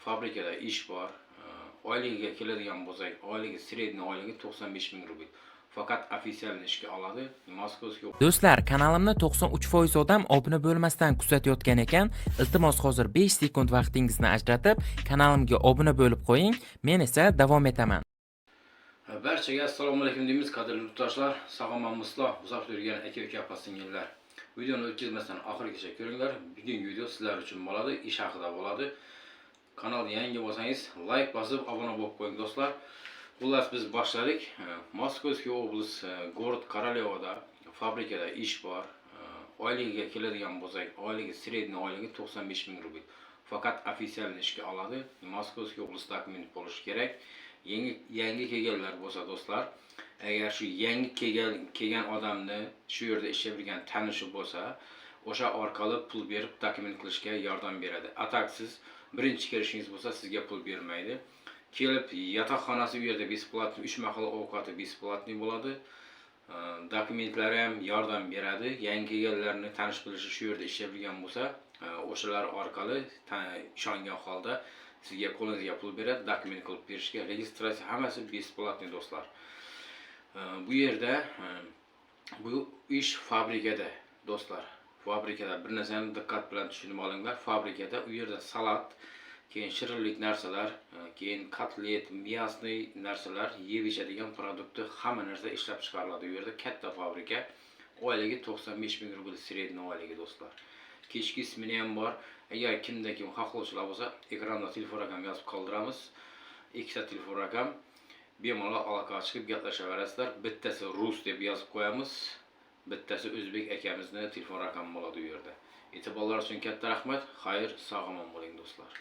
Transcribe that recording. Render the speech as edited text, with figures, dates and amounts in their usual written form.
Fabrikada ish bor. Oyligiga keladigan bo'lsak, oyligi, средний oyligi 95 ming rubl. Faqat официально ishga oladi. Московский Do'stlar, kanalimni 93% odam obuna bo'lmasdan kuzatayotgan ekan. Iltimos, hozir 5 sekund vaqtingizni ajratib, kanalimga obuna bo'lib qo'ying. Men esa davom etaman. Barchaga assalomu alaykum deymiz, qadrli yurtdoshlar, sog' omonmisizlar, uzoqda yurgan aka uka, opa singillar. Videoni o'tkazmasdan oxirigacha ko'ringlar. Bugungi video sizlar uchun bo'ladi, ish haqida bo'ladi. Kanalga yangi bo'lsangiz, layk bosib, obuna bo'lib qo'ying, do'stlar. Xullas, biz boshladik. Московский область, город Korolevada fabrikada ish bor. Oyligiga keladigan bo'lsak, oyligi, средний oyligi 95 ming rubl. Faqat официально ishga oladi. Московский область dokument bo'lishi kerak. Yangi kelganlar bo'lsa, do'stlar, agar shu yangi kelgan odamni shu yerda ishlab yurgan tanishi bo'lsa, o'sha orqali pul berib dokument qilishga yordam beradi. А так siz birinchi kelishingiz bo'lsa, sizga pul bermaydi. Kelib, yotoqxonasi u yerda бесплатный, 3 mahal ovqati бесплатный bo'ladi. Dokumentlari ham yordam beradi. Yangi kelganlarni tanish bilishi shu yerda ishlab yurgan bo'lsa, o'shalar orqali ishongan holda sizga, qo'lingizga pul beradi, dokument qilib berishga, registratsiya hammasi бесплатный, do'stlar. Bu yerda bu ish fabrikada, do'stlar. Fabrikada bir narsani diqqat bilan tushunib olinglar. Fabrikada u yerda salat, keyin shirinlik narsalar, keyin kotlet, мясный narsalar, yeb ichadigan продукты, hamma narsa ishlab chiqariladi. U yerda katta fabrika. Oyligi 95 ming rubl средний oyligi, do'stlar. Kechki smena ham bor. Agar kimda kim xohlovchilar bo'lsa, ekranda telefon raqam yozib qoldiramiz. Ikkita telefon raqam. Bemalol aloqaga chiqib gaplashaverasizlar. Bittasi rus deb yozib qo'yamiz. Bittasi o'zbek akamizni telefon raqami bo'ladi u yerda. E'tiborlar uchun katta rahmat. Xayr, sog' omon bo'ling, do'stlar.